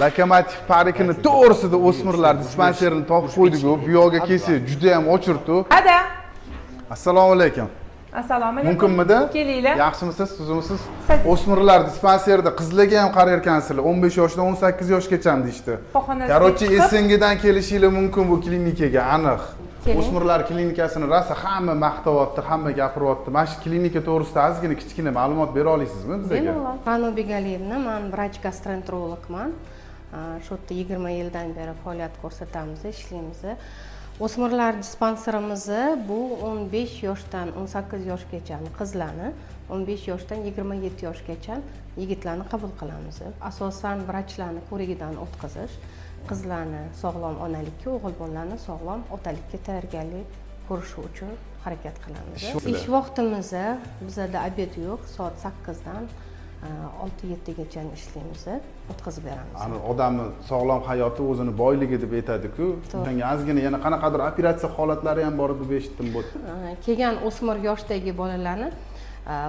Lokomotiv parkini to'g'risida o'smirlar dispanserini topib qo'ydik-ku. Bu yoqga kelsak, juda ham очередь. Ada. Assalomu alaykum. Assalomu alaykum. Mumkinmidi? Kelinglar. Yaxshimisiz, tuzukmisiz? Sadiq. O'smirlar dispanserida qizlarga ham qarayotgansizlar. 15 yoshdan 18 yoshgacha deyishdi. Shifoxonasiga Короче, chiqib- СНГ dan kelishinglar mumkin bu klinikaga, aniq. Keling. O'smirlar klinikasini rosa hamma maqtayapti, hamma gapiryapti. Mana shu klinika to'g'risida ozgina kichkina ma'lumot bera olasizmi bizga? Bemalol. Ra'no Begaliyevna, man vrach gastroenterologman. Shu yerda 20 yildan beri faoliyat ko'rsatamiz, ishlaymiz. O'smirlar dispanserimizni bu 15 yoshdan 18 yoshgacha qizlarni, 15 yoshdan 27 yoshgacha yigitlarni qabul qilamiz. Asosan vrachlarni ko'rigidan o'tkazish, qizlarni sog'lom onalikka, o'g'il bolalarni sog'lom otalikka tayyorgarlik ko'rishi uchun harakat qilamiz. Ish vaqtimiz, bizada обед yo'q, soat 8dan 6-7gacha ishlaymiz, o'tkazib beramiz. Ani odamni sog'lom hayoti o'zini boyligi deb aytadi-ku. O'shanga ozgina yana qanaqadir operatsiya holatlari ham bor deb eshitdim bu. Kelgan o'smir yoshdagi bolalarni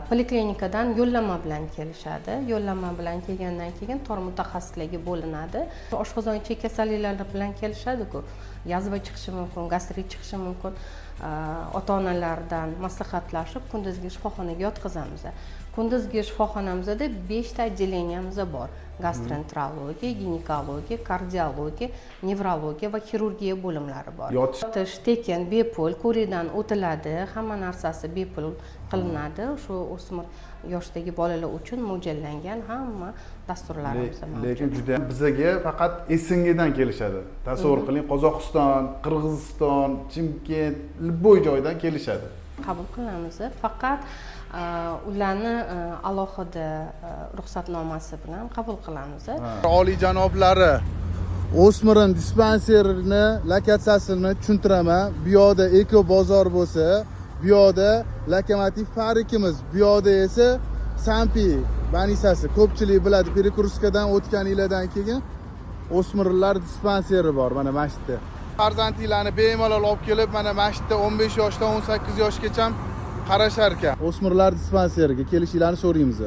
poliklinikadan yo'llanma bilan kelishadi. Yo'llanma bilan kelgandan keyin tor mutaxassislarga bo'linadi. Oshqozon ichak kasalliklari bilan kelishadi-ku, язва chiqishi mumkin, gastrit chiqishi mumkin. Ota onalardan maslahatlashib, kunduzgi shifoxonaga yotqizamiz. Kunduzgi shifoxonamizda beshta отделения miz bor: gastroenterologiya, ginekologiya, kardiologiya, nevrologiya va xirurgiya bo'limlari bor. Yotish tekin, bepul, ko'rikdan o'tiladi, hamma narsasi bepul qilinadi. Shu o'smir yoshdagi bolalar uchun mo'ljallangan hamma dasturlarimiz mavjud. Lekin juda bizaga faqat СНГ dan kelishadi. Tasavvur qiling, Qozog'iston, Qirg'iziston, Chimkent, любой joydan kelishadi. Qabul qilamiz, faqat ularni alohida ruxsatnomasi bilan qabul qilamiz. Oliyjanoblari, o'smirin dispanserini lokatsiyasini tushuntiraman. Bu yoqda eko bozor bo'lsa, bu yoqda Lokomotiv parkimiz, bu yoqda esa Sampi больница si. Ko'pchilik biladi, перекрёстка dan o'tganinglardan keyin o'smirlar dispanseri bor mana shu yerda. Farzandinglarni bemalol olib kelib, mana shu yerda 15 yoshdan 18 yoshgacha qarashar ekan. O'smirlar dispanseriga kelishinglarni so'raymiz.